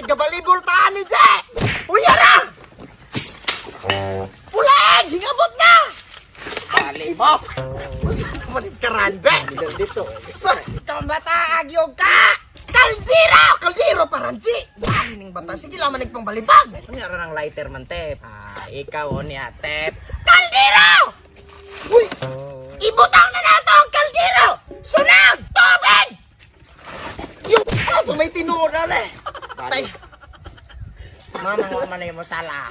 Bulig gabalibol taan ni Je! Uya ra! Bulig! Hingabot na! Bali mo. Usa naman yung karande? Dito. So, bata, agyog ka! Kaldero! Kaldero paranji! Bali ning bata, sige laman nagpangbalibag! Ano ron ang lighter man, Tep? Ah, ikaw o niya, Tep. Kaldero! Uy! Ibutang na nato ang kaldero! Sunod! Tubig! Yung aso may tinuod na eh! Tay, Mama mo man mo sala.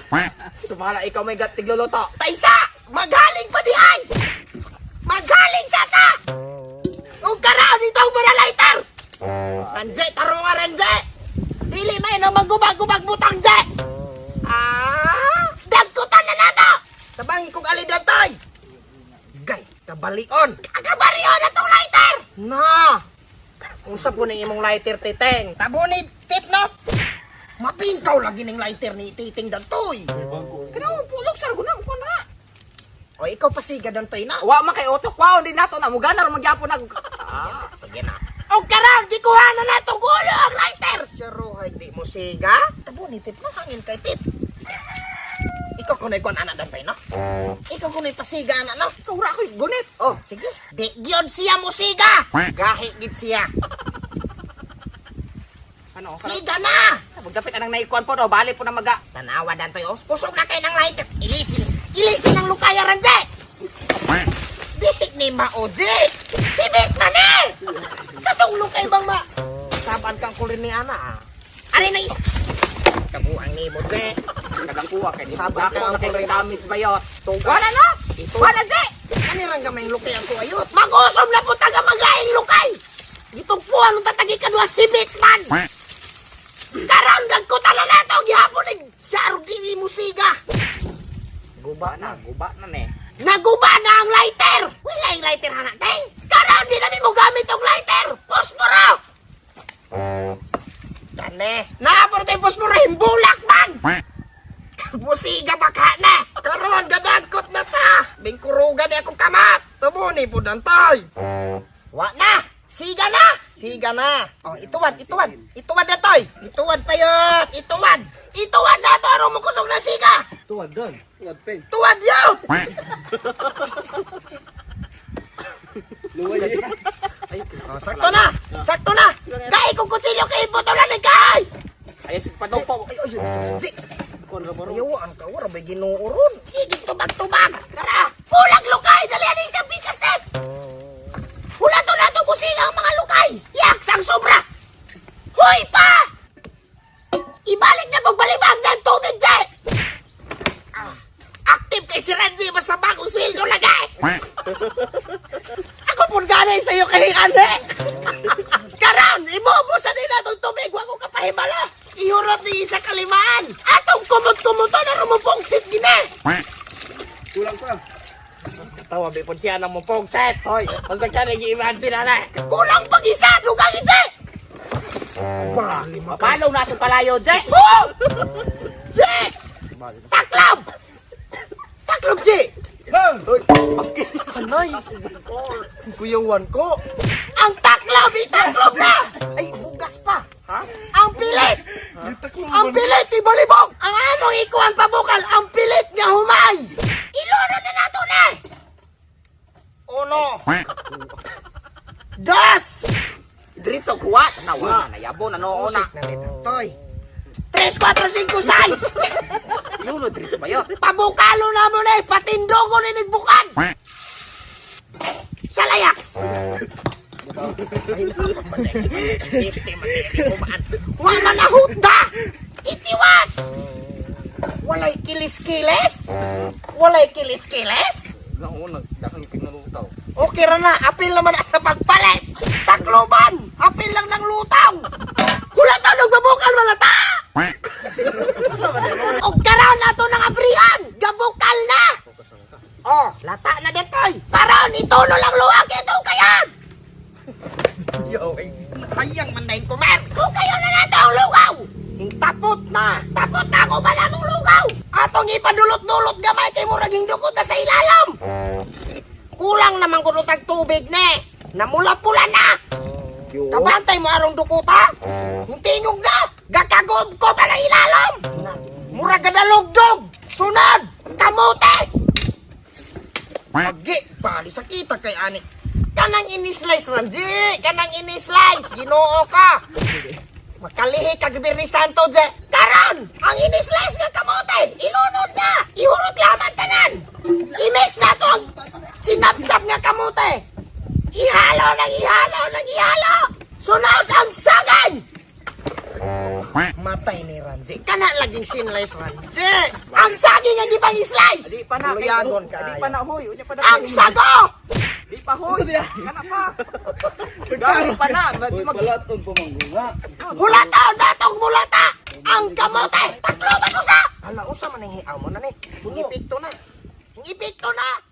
Sumala ikaw may gat tigluluto. Taysa! Maghaling pa di ay! Maghaling sa ta! Ug karaon itong mga lighter! Ranje, tarong nga Ranje! Dili may nang magubag-gubag butang je! Ah! Dagkutan na nato! Tabangi kong alidad tay! Gay, kabalion! Kabalion atong lighter! Na! Unsa po ning imong lighter, Titeng? Tabo ni tip no? Mapingkaw lagi ning lighter ni Titing Dantoy. Kanaw pulok sa guna ko na. O ikaw pasiga Dantoy na. Wa man kay utok wa di nato na muganar magyapon nag. Ah, Sige na. O karon, gikuha na nato gulo ang lighter. Siro, hindi mo siga. Tabo ni tip no, hangin kay tip. Ikaw kunoy kuan ana Dantoy no? Ikaw kunoy pasiga ana no? Ikaw ra ko'y gunit. Oh, sige. Di gyud siya mo siga. Gahi gid siya. Ano? Siga na. Magdapit anang naikuan po do, bali po na maga. Tanawa Dantoy, oh. Kusog na kay ng lighter. Ilisin. Ilisin ang lukaya ranje. Di ni maoji. Sibit man eh. Katong lukay bang ma. Saban kang kulin ni ana ah. Ari na isa. Kabuang ni mo je. Kagang kuha kay di Sabat ako ka na kay ang gamit bayot. Tugas. Wala no? Wala di. Kani rang gamay lukay ang tuayot. Mag-usom na po taga maglaing lukay. Gitugpuan ang tatagi kadwa sibit man. Karon dagkutan na nato gihapon ni sa dili mo siga. Guba na ne. Naguba na ang lighter! Wala yung lighter hana, teng! Karon di namin mo gamit ang lighter! Posporo! Kane, naapor tayo posporo, himbulak man! Busiga ba ka na? Karon, gadagkot na ta! Bingkurugan ni akong kamat! Tabo ni pudantay! Wa na! Siga na! Siga na! Oh, ituwad, ituwad! Ituwad na toy! Ituwad payot! Ituwad! Ituwad na to! Aron mo kusog na siga! Tuwad doon. Tuwad pen. Tuwad yun! Luway. Oh, sakto na! Sakto na! Kay kung kutsilyo kay buto na ni kay! Ay sig padupo. Ay, ay, ay, si! Kuan ra baro. Ayaw, ang kawara, may ginooron. Sige, tubag-tubag! Tara! Kulang lukay! Dali ani sa bigas net! Wala to na to busing ang mga lukay! Yaks ang sobra! Hoy pa! Ibalik na magbalibag ng tubig, Jay! Ah, active kay si Renzi, basta bagong sweldo lagay! Ako po ganay sa'yo kay ane. Karon, ibubusan din natong tubig, wa ko kapahibala. Ihurot ni isa kalimaan. Atong kumot-kumuto na rumupungsit gine. Kulang pa. Tawa bi pud siya nang mupog set. Hoy, unsa ka nag-imagine ana? Kulang pag isa, dugang hindi. Bali Mapalaw na atong kalayo, Je. Oh! Je! Taklob! Taklob, Je! Anay! Kuyawan ko! Ang taklob! Itaklob na! Ay, bugas pa! Ha? Ang pilit! Ang pilit, ibalibog! Ang among ikuan pabukal, ang pilit nga humay! Ilono na nato na! Uno! Dos! Diretso kuha. Nawa, nayabo na noo na. Toy! Tres, cuatro, cinco, seis! Lulo diretso bayot. Pabukalo na mo na eh! Patindogo ni nagbukan! Sa layaks! Wa man nahuta! Itiwas! Walay kilis-kilis? Walay kilis-kilis? Nauna, dakang pinalutaw. Okay ra na, apil naman na sa pagpalit! Takloban! Apil lang ng lutaw! Wala taw nagbabukal wala ta! Og karon nato nang abrihan! Gabukal na! Oh, lata na detoy! Karon itulo lang luwag ito kayan! Yo, ay, hayang man dahil kumer! Kayo na nato ang lugaw! Hing tapot na! Tapot na ako ba namong lugaw! Atong ipadulot-dulot gamay kay murag hingdukot na sa ilalam! Kulang naman kuno tag tubig ne. Namula-pula na. Yo. Kabantay mo arong dukuta. Hintingog na. Gakagubkob ang ilalom. Mura gadalugdog. Sunod, kamote. Agi, bali sa kita kay ani. Kanang ini-slice, Ranji. Kanang ini-slice. Ginoo ka. Makalihi kag Biyernes Santo, Je. Karon, ang ini-slice nga kamote, ilunod na. Ihurot laman tanan. I-mix na to ang sinapsap nga kamote. Ihalo ng ihalo ng ihalo. Sunod ang sagay. Matay ni Ranji. Kana laging sinlice, Ranji. Ang saging ang gipang slice. Di pa na. Luyagon Di pa na hoy. Unya pa na. Ang sago! Di pa hoy. Kana pa. Garo pa na. Di Uy, mag palaton pa manggunga. Bulata datong bulata! Ang kamote! Tatlo ba usa? Hala, usa man ang hiaw mo na ni. Ang epekto na. Ang epekto na.